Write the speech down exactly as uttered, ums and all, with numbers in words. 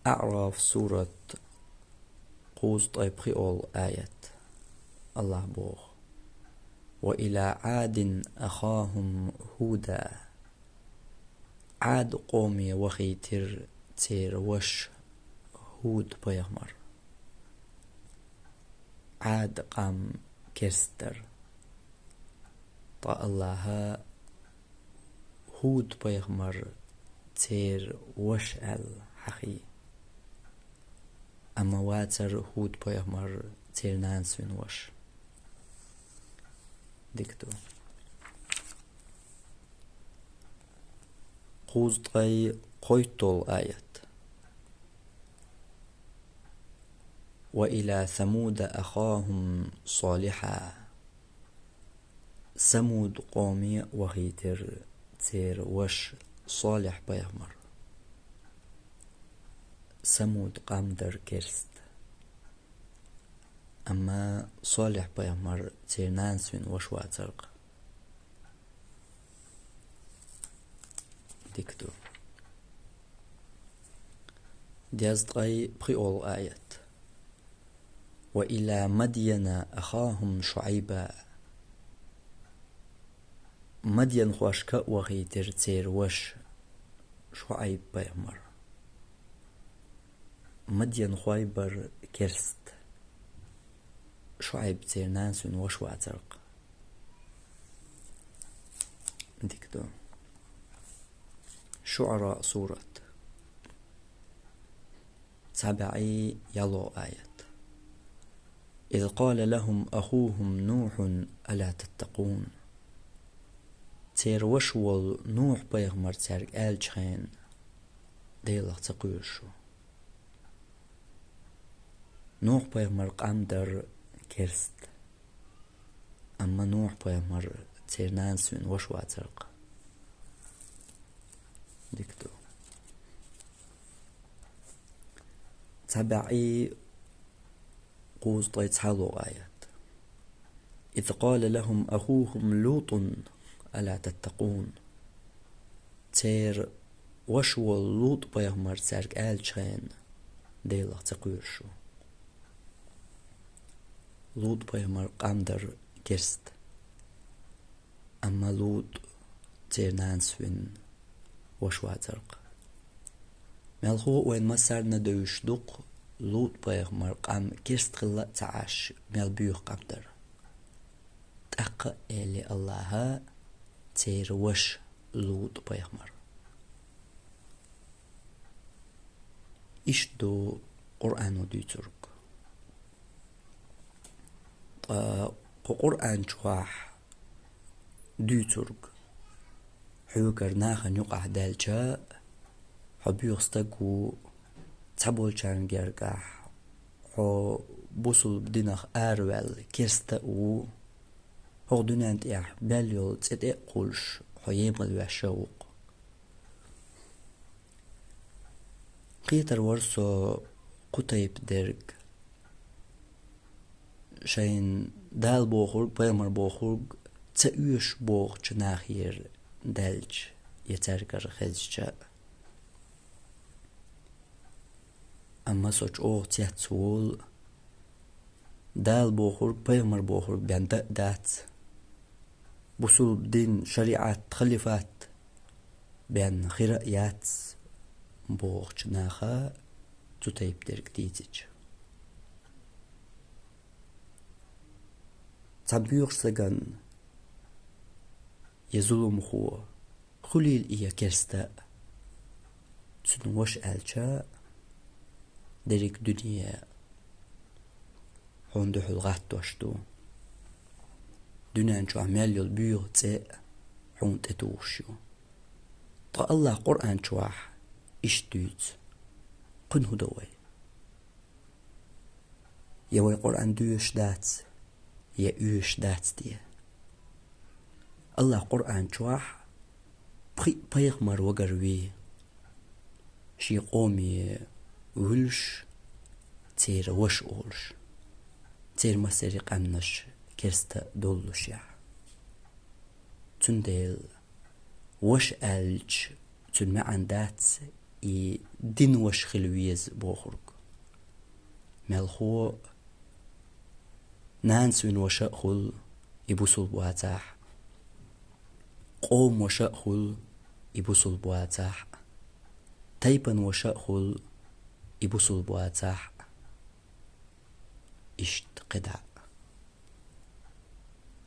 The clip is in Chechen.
АӀраф сурат, кхузткъе пхиъолгӀа аят. АллахӀа боху: «وإلى عاد أخاهم هودا». Ӏад къоме вахийтира церан ваша ХӀуд-пайхамар. Ӏад къам керста дара. Ткъа АллахӀа ХӀуд-пайхамар церан ваша аьлла хьахийна. Амма вацара ХӀуд-пайхамар церан нанас вина ваша. Дика ду. Кхузткъе кхойтталгӀа аят. «وإلى ثمود أخاهم صالحا». Самуд къоме вахийтира церан ваша Салихь-пайхамар. Самуд къам дара керста. Амма Салихь-пайхамар церан нанас вина ваша вацара-кх. Дика ду. Дезткъе пхиъолгӀа аят. «وإلى مدين أخاهم شعيبا». Мадьянхошка а вахийтира церан ваша Шуайб-пайхамар. Мадьянхой бара керста. Шуайб церан нанас вина ваша вацара-кх. Дика ду. ШуӀара сурат. Цхьа бӀе ялхолгӀа аят. «إذ قال لهم أخوهم نوح ألا تتقون». Церан ваша волу Нухь-пайхамар цаьрга аьллачу хенахь, Делах ца кхоьруш ву. Нухь-пайхамар къам дара керста. Амма Нухь-пайхамар церан нанас вина ваша вацара-кх. Дика ду. Цхьа бӀе кхузткъе цхьалгӀа аят. «إذ قال لهم أخوهم لوط ألا تتقون». Церан ваша волу Лут-пайхамар цаьрга аьллачу хенахь, Делах ца кхоьруш ву. Лут-пайхамар къам дара керста. Амма Лут церан нанас вина ваша вацара-кх. Мелхо а вайна массарна а девзаш ду-кх, Лут-пайхамар къам керста хилла а ца Ӏаш, мел боьха къам дара. ТӀаккха а элира АллахӀа церан ваша Лут-пайхамар. Иштта ду Къуръано дуьйцург. Ткъа кху Къуръан чохь дуьйцург хьоьгара нахана юкъахь даьлча, хьо боьха стаг ву, цхьаболчарна гергахь хьо бусулба динах араваьлла керста а ву, хӀокху дуьнен тӀехь мел йолу цӀе тӀе а кхуллуш, хьо емал веш а ву-кх. Кхетар вара со кху тайпа дерг, шайна Дала бохург, пайхамар бохург ца оьшу бохучу нахера даьлча я цаьргара хезча а. Амма со чӀогӀа цецволу, Дала бохург, пайхамар бохург бен дан а дац, бусулба дин, шариӀат, халифат бен хир а яц бохучу наха цу тайпа дерг дийцича. Цхьана боьхачу стагана я зуламхо, хуьлийла и я керста а, цуьнан ваша аьлча, дерриг дуьне хьуна дуьхьал гӀаттош ду. Дуьнен чохь мел йолу боьха цӀе а хьуна тӀетухуш ю. Ткъа АллахӀа Къуръан чохь иштта дуьйцу. Кхуьнан хӀун до вай? Я вай Къуръан доьшуш дац, я оьшуш дац те. АллахӀа Къуръан чохь пхи пайхамар вагар вий, шен къоме вуьлуш, церан ваша олуш, церан массеран къаьмнаш керста доллушехь. Цундела ваша аьлча, цуьнан маьӀна дац и дин ваша хила веза бохург. Мелхо а, нанас вина ваша а хул, и бусалба вацахь. Къоман ваша а хул, и бусалба вацахь. Тайпан ваша а хул, и бусалба вацахь. Иштта кхидӀа.